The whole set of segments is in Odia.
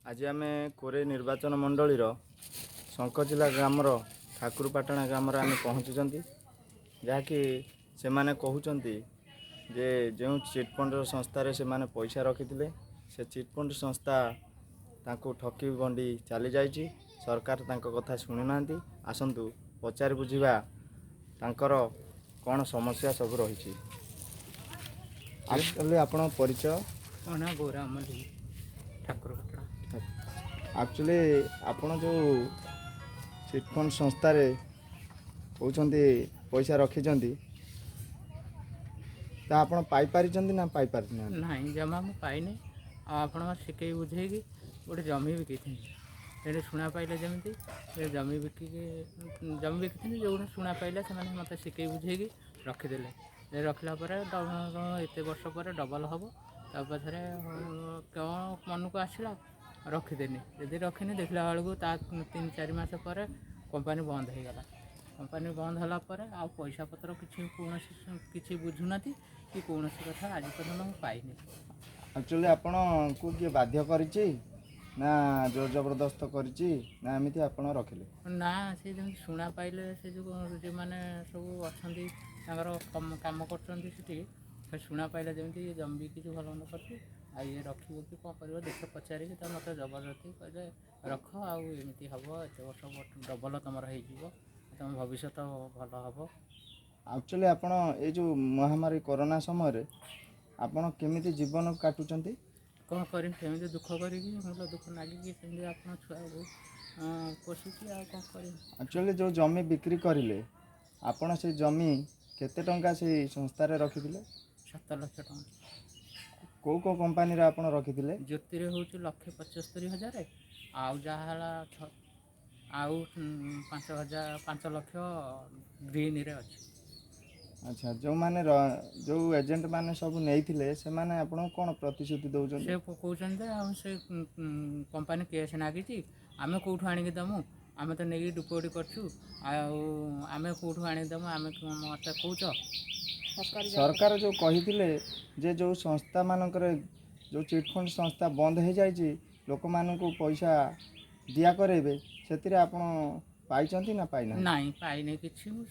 ଆଜି ଆମେ କୋରେଇ ନିର୍ବାଚନ ମଣ୍ଡଳୀର ଶଙ୍ଖଚିଲା ଗ୍ରାମର ଠାକୁରପାଟଣା ଗ୍ରାମରେ ଆମେ ପହଞ୍ଚିଛନ୍ତି, ଯାହାକି ସେମାନେ କହୁଛନ୍ତି ଯେ ଯେଉଁ ଚିଟଫଣ୍ଡ ସଂସ୍ଥାରେ ସେମାନେ ପଇସା ରଖିଥିଲେ ସେ ଚିଟଫଣ୍ଡ ସଂସ୍ଥା ତାଙ୍କୁ ଠକି ଗଣ୍ଡି ଚାଲିଯାଇଛି। ସରକାର ତାଙ୍କ କଥା ଶୁଣୁନାହାନ୍ତି। ଆସନ୍ତୁ ପଚାରି ବୁଝିବା ତାଙ୍କର କ'ଣ ସମସ୍ୟା ସବୁ ରହିଛି। ଆକ୍ଚୁଆଲି ଆପଣଙ୍କ ପରିଚୟ? ମୋ ନାଁ ଗୌରା ମଲ୍ଲିକ, ଠାକୁରପାଟଣା। ଆକ୍ଚୁଆଲି ଆପଣ ଯେଉଁ ଚିଟଫଣ୍ଡ ସଂସ୍ଥାରେ କହୁଛନ୍ତି ପଇସା ରଖିଛନ୍ତି, ତା ଆପଣ ପାଇପାରିଛନ୍ତି ନା ପାଇପାରିନାହାନ୍ତି? ନାଇଁ, ଜମା ମୁଁ ପାଇନି। ଆଉ ଆପଣଙ୍କ ଶିଖେଇ ବୁଝେଇକି ଗୋଟେ ଜମି ବିକିଥିଲି। ସେଠି ଶୁଣା ପାଇଲେ ଯେମିତି ସେ ଜମି ବିକିକି ଜମି ବିକିଥିଲି, ଯେଉଁଠୁ ଶୁଣା ପାଇଲେ ସେମାନେ ମୋତେ ଶିଖେଇ ବୁଝେଇକି ରଖିଦେଲେ। ଏ ରଖିଲା ପରେ ଏତେ ବର୍ଷ ପରେ ଡବଲ୍ ହେବ, ତା ପଛରେ କ'ଣ ମନକୁ ଆସିଲା ରଖିଦେନି। ଯଦି ରଖିନି, ଦେଖିଲା ବେଳକୁ ତା 3-4 ମାସ ପରେ କମ୍ପାନୀ ବନ୍ଦ ହେଇଗଲା। କମ୍ପାନୀ ବନ୍ଦ ହେଲା ପରେ ଆଉ ପଇସା ପତ୍ର କିଛି କୌଣସି କିଛି ବୁଝୁନାହାନ୍ତି କି କୌଣସି କଥା ଆଜି ପର୍ଯ୍ୟନ୍ତ ମୁଁ ପାଇନି। ଆକ୍ଚୁଆଲି ଆପଣଙ୍କୁ କିଏ ବାଧ୍ୟ କରିଛି ନା ଜୋର ଜବରଦସ୍ତ କରିଛି ନା ଏମିତି ଆପଣ ରଖିଲେ? ନା, ସେ ଯେମିତି ଶୁଣା ପାଇଲେ, ସେ ଯେଉଁ ଯେଉଁମାନେ ସବୁ ଅଛନ୍ତି ତାଙ୍କର କାମ କରୁଛନ୍ତି ସେଠି, ସେ ଶୁଣା ପାଇଲେ ଯେମିତି ଇଏ ଜମି ବିକିଛି, ଭଲ ମନ୍ଦ କରିଛି, ଆଉ ଇଏ ରଖିବ କି କ'ଣ କରିବ ଦେଖ, ପଚାରିକି ତ ମୋତେ ଜବରଦସ୍ତି କହିଲେ ରଖ, ଆଉ ଏମିତି ହେବ, ଏତେ ବର୍ଷ ଡବଲ ତୁମର ହେଇଯିବ, ତୁମ ଭବିଷ୍ୟତ ଭଲ ହେବ। ଆକ୍ଚୁଆଲି ଆପଣ ଏଇ ଯେଉଁ ମହାମାରୀ କରୋନା ସମୟରେ ଆପଣ କେମିତି ଜୀବନ କାଟୁଛନ୍ତି? କ'ଣ କରିବି, ସେମିତି ଦୁଃଖ କରିକି, ମୁଣ୍ଡ ଦୁଃଖ ନାଗିକି ସେମିତି ଆପଣ ଛୁଆକୁ ପୋଷୁଛି, ଆଉ କ'ଣ କରିବି? ଆକ୍ଚୁଆଲି ଯେଉଁ ଜମି ବିକ୍ରି କରିଲେ ଆପଣ, ସେଇ ଜମି କେତେ ଟଙ୍କା ସେଇ ସଂସ୍ଥାରେ ରଖିଥିଲେ? 7 ଲକ୍ଷ ଟଙ୍କା। କେଉଁ କେଉଁ କମ୍ପାନୀରେ ଆପଣ ରଖିଥିଲେ? ଜ୍ୟୋତିରେ ହେଉଛି 1,75,000, ଆଉ ଯାହା ହେଲା ଆଉ 5,000, 5 ଲକ୍ଷ ଗ୍ରୀନରେ ଅଛି। ଆଚ୍ଛା, ଯେଉଁମାନେ ଯେଉଁ ଏଜେଣ୍ଟ ମାନେ ସବୁ ନେଇଥିଲେ ସେମାନେ ଆପଣଙ୍କୁ କ'ଣ ପ୍ରତିଶ୍ରୁତି ଦେଉଛନ୍ତି? ସେ କହୁଛନ୍ତି ଯେ ଆଉ ସେ କମ୍ପାନୀ କେସ୍ ନାଗିଛି, ଆମେ କେଉଁଠୁ ଆଣିକି ଦେମୁ, ଆମେ ତ ନେଇକି ଡିପୋଜିଟ୍ କରିଛୁ, ଆଉ ଆମେ କେଉଁଠୁ ଆଣିକି ଦେମୁ, ଆମେ ମୋତେ କହୁଛ? ସରକାର ଯେଉଁ କହିଥିଲେ ଯେ ଯେଉଁ ସଂସ୍ଥାମାନଙ୍କରେ ଯେଉଁ ଚିଟଫଣ୍ଡ ସଂସ୍ଥା ବନ୍ଦ ହେଇଯାଇଛି ଲୋକମାନଙ୍କୁ ପଇସା ଦିଆ କରେଇବେ, ସେଥିରେ ଆପଣ ପାଇଛନ୍ତି ନା ପାଇନାହାନ୍ତି? ନାଇଁ, ପାଇନି କିଛି। ମୁଁ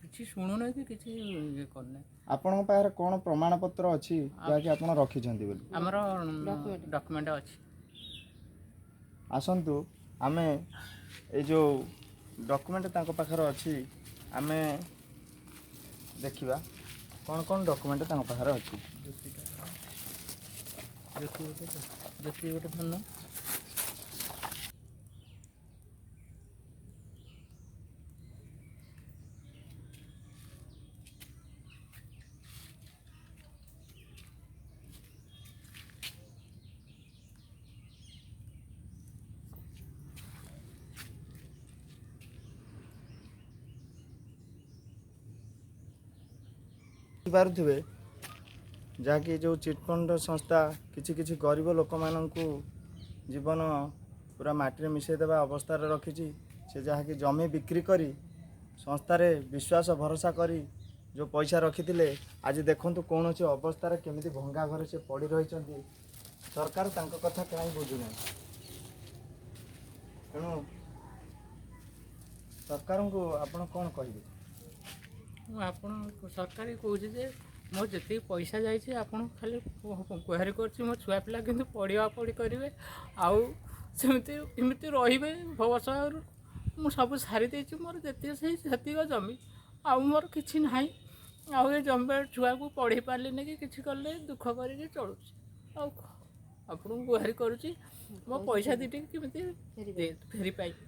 କିଛି ଶୁଣୁନାହିଁ କି କିଛି ଇଏ କରୁନାହିଁ। ଆପଣଙ୍କ ପାଖରେ କ'ଣ ପ୍ରମାଣପତ୍ର ଅଛି ଯାହାକି ଆପଣ ରଖିଛନ୍ତି ବୋଲି? ଆମର ଡକୁମେଣ୍ଟ ଅଛି। ଆସନ୍ତୁ ଆମେ ଏଇ ଯେଉଁ ଡକୁମେଣ୍ଟ ତାଙ୍କ ପାଖରେ ଅଛି ଆମେ ଦେଖିବା କ'ଣ କ'ଣ ଡକୁମେଣ୍ଟ ତାଙ୍କ ପାଖରେ ଅଛି। ଜ୍ୟୋତି ଗୋଟେ, ଜ୍ୟୋତି ଗୋଟେ ଧନ। ପାରୁଥିବେ ଯାହାକି ଯେଉଁ ଚିଟଫଣ୍ଡ ସଂସ୍ଥା କିଛି କିଛି ଗରିବ ଲୋକମାନଙ୍କୁ ଜୀବନ ପୁରା ମାଟିରେ ମିଶାଇ ଦେବା ଅବସ୍ଥାରେ ରଖିଛି। ସେ ଯାହାକି ଜମି ବିକ୍ରି କରି ସଂସ୍ଥାରେ ବିଶ୍ୱାସ ଭରସା କରି ଯେଉଁ ପଇସା ରଖିଥିଲେ, ଆଜି ଦେଖନ୍ତୁ କୌଣସି ଅବସ୍ଥାରେ କେମିତି ଭଙ୍ଗା ଘରେ ସେ ପଡ଼ି ରହିଛନ୍ତି। ସରକାର ତାଙ୍କ କଥା କାହିଁ ବୁଝୁନାହିଁ। ତେଣୁ ସରକାରଙ୍କୁ ଆପଣ କ'ଣ କହିବେ? ମୁଁ ଆପଣ ସରକାର କହୁଛି ଯେ ମୋ ଯେତିକି ପଇସା ଯାଇଛି ଆପଣ ଖାଲି ଗୁହାରି କରୁଛି, ମୋ ଛୁଆ ପିଲା କିନ୍ତୁ ପଢ଼ିବା ପଢ଼ି କରିବେ ଆଉ ସେମିତି ଏମିତି ରହିବେ ବ୍ୟବସାୟରୁ। ମୁଁ ସବୁ ସାରି ଦେଇଛି, ମୋର ଯେତିକି ସେଇ ସେତିକ ଜମି, ଆଉ ମୋର କିଛି ନାହିଁ। ଆଉ ଏ ଜମି ଛୁଆକୁ ପଢ଼େଇ ପାରିଲିନି କି କିଛି କଲେ, ଦୁଃଖ କରିକି ଚଳୁଛି। ଆଉ ଆପଣଙ୍କୁ ଗୁହାରି କରୁଛି ମୋ ପଇସା ଦୁଇଟି କେମିତି ଫେରି ପାଇବି।